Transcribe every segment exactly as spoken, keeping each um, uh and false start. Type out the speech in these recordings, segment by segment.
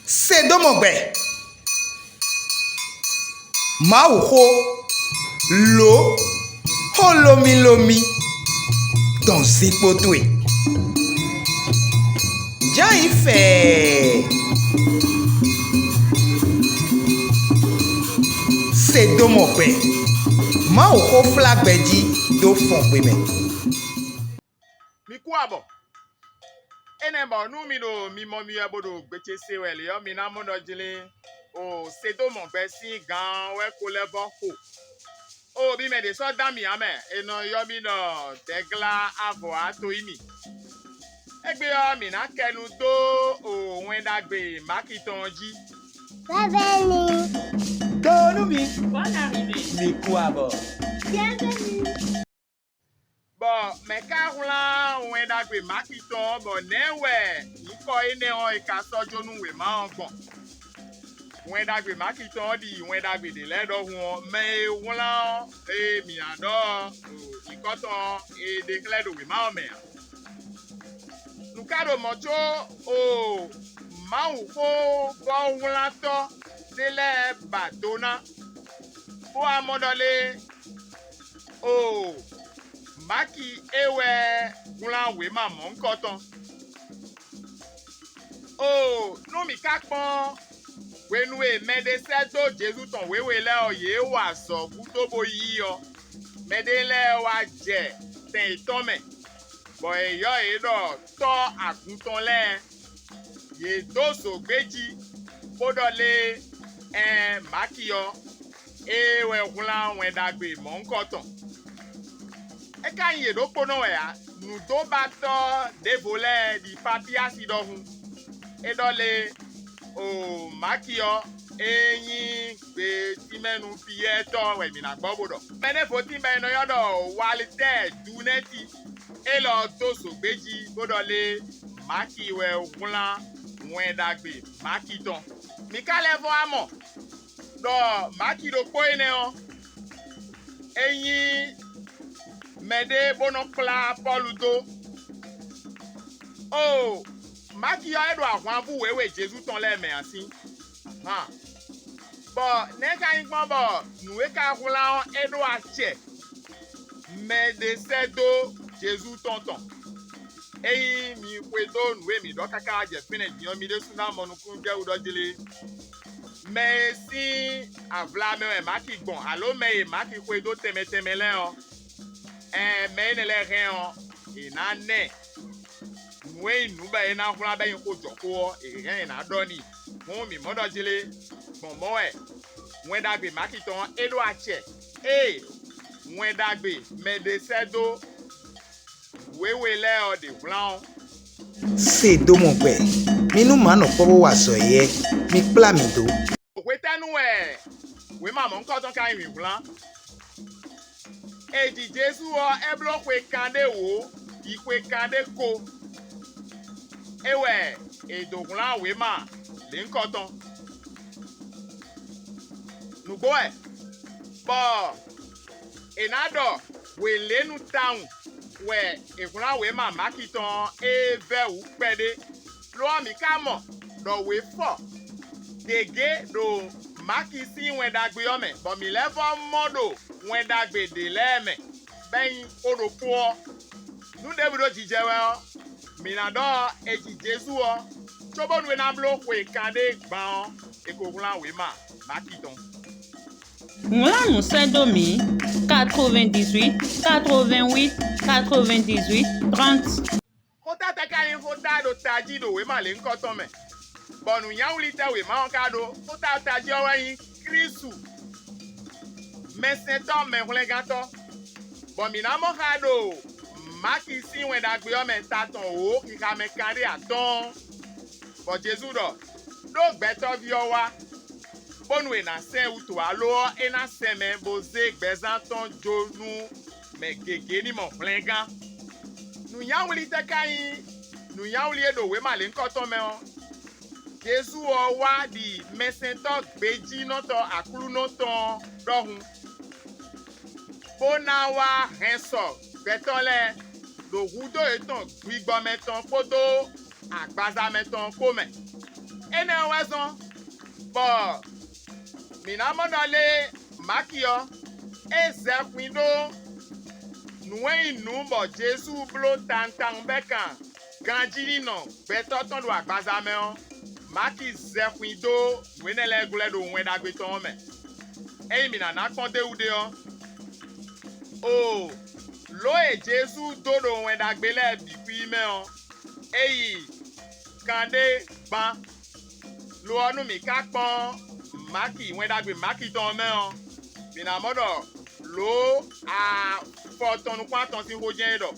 Se dó mɔ gbɛ. Mawuxó, lǒ, xó lómílómí dɔn zinkpo towe. Jǎ yi fɛɛ. Se dó mɔ gbɛ. Mawuxó flá gbɛ jí dó fɔn gbe mɛ. Mi kú abɔ. Énɛ́ bɔ nú mi ɖo mimɔ mi wɛ bó ɖo gbe ce se wɛ lě ɔ́, mi ná mɔ ɖɔ jlé o, Sedómɔ gbɛ sín gǎn ɔ́ wɛ ko lɛ́ vɔ́ xo. O bí mɛ ɖě sɔ́ dán mì ǎ mɛ, è nɔ ylɔ́ mì ɖɔ Dɛ̌glá Avɔ̌á Toyímì. Égbé ɔ́, mǐ ná kɛ nu dó o Wɛn Ɖagbe Maki tɔn ɔ́ jí. Bɛ́bɛ́ni. Dó nú mi. Bonne arrivée. Mi kú abɔ. Bienvenue. Bɔ mɛ̌ ka wlán Wɛn Ɖagbe Maki tɔn ɔ́, bɔ nɛ̌ wɛ nyǐkɔ énɛ́ ɔ́ è ka sɔ́ jó nú wěma ɔ́ gbɔn? Wɛn Ɖagbe Maki tɔn ɔ́ ɖi Wɛn Ɖagbe ɖě lɛ́ɛ ɖɔhun ɔ́, mɛ e wlán ɔ́, e mǐ ná ɖɔ nyǐkɔ tɔn ɔ́, è ɖe xlɛ́ ɖo wěma ɔ́ mɛ ǎ. Nǔ ka ɖo mɔ̌ có o Mawuxówúvɔ́wlantɔ́ ɖé lɛ́ɛ ba do ná, bó wá mɔ ɖɔ lé? Oo, Maki é wɛ wlán wěma mɔ̌hunkɔtɔn. Oo, nú mǐ ka kpɔ́n hwenu e mɛɖé sɛ́ dó Jezu tɔn wěwe lɛ́ɛ ɔ́, yě wa azɔ̌ gúdo bó yí ɔ́, mɛɖé lɛ́ɛ wá jɛ tɛn yětɔn mɛ, bɔ è ylɔ́ yě ɖɔ tɔ́ agun tɔn lɛ́ɛ. Yě dó zǒgbéjí, bó ɖɔ lé? Ɛɛn, Maki ɔ́, é wɛ wlán Wɛn Ɖagbe mɔ̌hunkɔtɔn. É ka nyí yě ɖokpónɔ wɛ ǎ. Nǔdóbatɔ́ ɖěvo lɛ́ɛ ɖi Papiyási ɖɔhun. É ɖɔ lé? O Maki ɔ́, é nyí gbe tínmɛ nú Piyɛ́ɛ tɔn wɛ mǐ ná gbɔ bó ɖɔ. Mɛ ɖěvo tín bɔ è nɔ ylɔ́ ɖɔ Walitɛ́ɛ Dunɛ́ti. Élɔ ɔ́ dó zǒgbéjí bó ɖɔ lé? Maki wɛ wlán Wɛn Ɖagbe Maki tɔn. Mǐ ka lɛ́ vɔ́ wá mɔ ɖɔ Maki ɖokpó énɛ́ ɔ́, é nyí mɛɖé bó nɔ́ kplá Pɔ́lu dó. Oo, Maki ɔ́, é ɖo ahwanvú wěwe Jezu tɔn lɛ́ɛ mɛ ǎ sín. Han, bɔ nɛ̌ ka nyí gbɔn bɔ nǔ e ka wlán ɔ́, é ɖó acɛ mɛ ɖé sɛ́ dó Jezu tɔn tɔn? Ényí mi xwedó nǔ e mǐ ɖɔ káká jɛ fínɛ́ din ɔ́, mi ɖésú ná mɔ nukúnnú jɛ wú ɖɔ jlé. Mɛ e sín avla mɛ wɛ Maki gbɔn, alo mɛ e Maki xwedó tɛnmɛ tɛnmɛ lɛ́ɛ ɔ́, ɛɛn, mɛ énɛ́ lɛ́ɛ hɛn ɔ́, è nǎ nɛ nǔ e nyí nǔ bɔ é ná wlán bɔ é nyí xó jɔxó ɔ́, è hɛn è nǎ ɖɔ n'i. Hǔn mǐ mɔ ɖɔ jlé gbɔn mɔ̌ wɛ Wɛn Ɖagbe Maki tɔn ɔ́, é ɖó acɛ. Ée Wɛn Ɖagbe mɛ ɖé sɛ́ dó wěwe lɛ́ɛ ɔ́ ɖě wlán ɔ́. Se dó mɔ gbɛ, mi nú mǎ nɔ kpɔ́ bó wa azɔ̌ éyɛ́, mi kplá mǐ dó. Hwetɛ́nu wɛ wěma mɔ̌hunkɔtɔn ka nyí wǐnwlán? È ji Jezu ɔ́, é bló xwe kanɖé wǒ yi xwe kanɖé ko. É wɛ è dǒ wlán wěma lěhunkɔtɔn. Nǔgbó wɛ, bɔ è nǎ ɖɔ hwelěnu tawun wɛ è wlán wěma Maki tɔn ɔ́, é vɛ́ wǔ kpɛɖé. Lo ɔ́, mǐ ka mɔ ɖɔ wě fɔ gěgé ɖo Maki sín Wɛn Ɖagbe ɔ́ mɛ, bɔ mǐ lɛ́ vɔ́ mɔ ɖo Wɛn Ɖagbe ɖě lɛ́ɛ mɛ, bɔ é nyí xó ɖokpó ɔ́. Nǔ ɖěbǔ ɖo jijɛ wɛ ɔ́, mǐ ná ɖɔ è ji Jezu ɔ́, cóbónú é ná bló xwe kanɖé gban ɔ́, è ko wlán wěma Maki tɔn. Wlán nǔ sɛ́ dó mǐ: quatre-vingt-dix-huit, quatre-vingt-huit, quatre-vingt-dix-huit, trente. Xóta tɛ́ ka nyí xóta e ɖo tají ɖo wěma lěhunkɔtɔn mɛ, bɔ nǔnywɛ́númɛ wěma ɔ́ ka ɖó? Xóta tají ɔ́ wɛ nyí Klísu, mɛsɛntɔ́ mɛhwlɛ́ngántɔ́. Bɔ mǐ ná mɔ xá ɖo Maki sín Wɛn Ɖagbe ɔ́ mɛ ta tɔn wǒ xixa mɛ kanɖé atɔ́ɔ́n, bɔ Jezu ɖɔ: Ɖó Gbɛtɔ́ví ɔ́ wá, bónú è nǎ sɛn ɛ wútu ǎ, lo ɔ́, é ná sɛn mɛ bó zé gbɛzán tɔn jó nú mɛ gěgé ní mɔ hwlɛngán. Nǔnywɛ́númɛ tɛ́ ka nyí nǔnywɛ́númɛ e ɖo wěma lěhunkɔtɔn mɛ ɔ́? Jezu ɔ́ wá ɖi mɛsɛntɔ́ gbejínɔtɔ́ Aklúnɔ tɔn ɔ́ ɖɔhun, bó ná wá hɛn sɔ gbɛtɔ́ lɛ́ɛ ɖo hudó yětɔn gbigbɔmɛ tɔn kpódó agbaza mɛ tɔn kpó mɛ. Énɛ́ ɔ́ wɛ zɔ́n bɔ mǐ ná mɔ ɖɔ lé Maki ɔ́, é zɛ xwin ɖó nǔ e nyí nǔ bɔ Jezu bló tawun tawun bɔ é kan ganjí ní nɔ gbɛtɔ́ tɔn ɖo agbaza mɛ ɔ́, Maki zɛ xwin dó nǔ énɛ́ lɛ́ɛ glɔ́ ɖo Wɛn Ɖagbe tɔn ɔ́ mɛ. Ényí mǐ ná ná kpɔ́n d'é wú ɖe ɔ́, oo, lǒ e Jezu dó ɖo Wɛn Ɖagbe lɛ́ɛ bǐ xwíí mɛ ɔ́, é yi kanɖé gban. Lo ɔ́, nú mǐ ka kpɔ́n Maki, Wɛn Ɖagbe Maki tɔn ɔ́ mɛ ɔ́, mǐ ná mɔ ɖɔ lǒ afɔtɔn nukún atɔn sín xó jɛ́n é ɖɔ.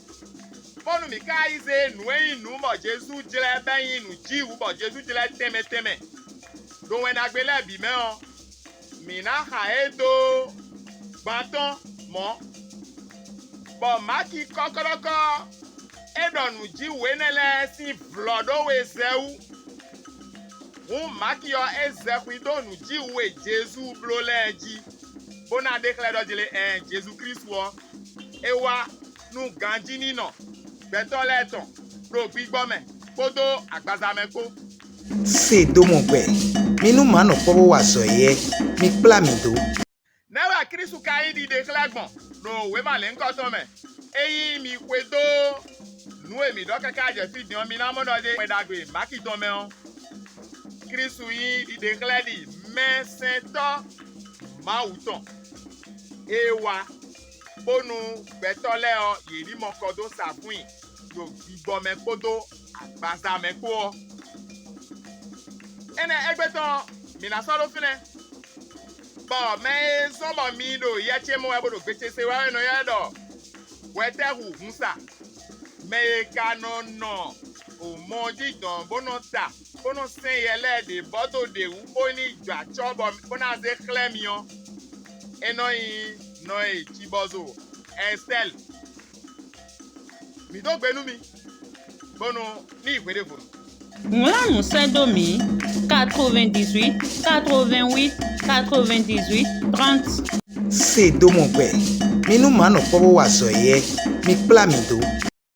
Bónú mǐ ka yi zé nǔ e nyí nǔ bɔ Jezu jlɛ́ bɔ é nyí nǔjíwǔ bɔ Jezu jlɛ́ tɛnmɛ tɛnmɛ ɖo Wɛn Ɖagbe lɛ́ɛ bǐ mɛ ɔ́, mǐ ná xa yě dó gban tɔn mɔ̌, bɔ Maki kɔ́kɔ́ɖɔkɔ́ é ɖɔ nǔjíwǔ énɛ́ lɛ́ɛ sín vlɔ̌ ɖó we zɛ wú. Hǔn Maki ɔ́, é zɛ xwin dó nǔjíwǔ e Jezu bló lɛ́ɛ jí, bó ná ɖe xlɛ́ ɖɔ jlé ɛɛn Jezu Klísu ɔ́, é wá nú ganjí ní nɔ gbɛtɔ́ lɛ́ɛ tɔn ɖo gbigbɔ mɛ kpódó agbaza mɛ kpó. Se dó mɔ gbɛ, mi nú mǎ nɔ kpɔ́ bó wa azɔ̌ éyɛ́, mi kplá mǐ dó. Nɛ̌ wɛ Klísu ka nyí ɖiɖe xlɛ́ gbɔn ɖo wěma lěhunkɔtɔn mɛ? Ényí mi xwedó nǔ e mǐ ɖɔ káká jɛ fí din ɔ́, mi ná mɔ ɖɔ ɖé Wɛn Ɖagbe Maki tɔn mɛ ɔ́, Klísu nyí ɖiɖe xlɛ́ ɖi mɛsɛntɔ́ Mawu tɔn e wá, bónú gbɛtɔ́ lɛ́ɛ ɔ́, yě ní mɔ kɔ dó sa fún i ɖo gbigbɔ mɛ kpódó agbaza mɛ kpó ɔ́. Énɛ́ égbé tɔn ɔ́, mǐ ná sɔ́ ɖó fínɛ́, bɔ mɛ e zɔ́n bɔ mi ɖo Yɛ ce mɔ wɛ bó ɖo gbe ce se wɛ ɔ́, è nɔ ylɔ́ ɛ ɖɔ hwɛtɛ́hu hunsa, mɛ e ka nɔ nɔ mɔ ɔ́ jínjɔ́n bó nɔ ta bó nɔ sɛn yɛ lɛ́ɛ ɖě bɔ dó ɖě wú bó ní jɔ acɔ́ bɔ bó ná zé xlɛ́ mi ɔ́, é nɔ nyí nɔ e cibɔzo Ɛstɛ́li. Mǐ dó gbe nú mi, bónú ní yi hweɖěvonu. Wlán nǔ sɛ́ dó mǐ: quatre-vingt-dix-huit, quatre-vingt-huit, quatre-vingt-dix-huit, trente. Se dó mɔ gbɛ, mi nú mǎ nɔ kpɔ́ bó wa azɔ̌ éyɛ́, mi kplá mǐ dó.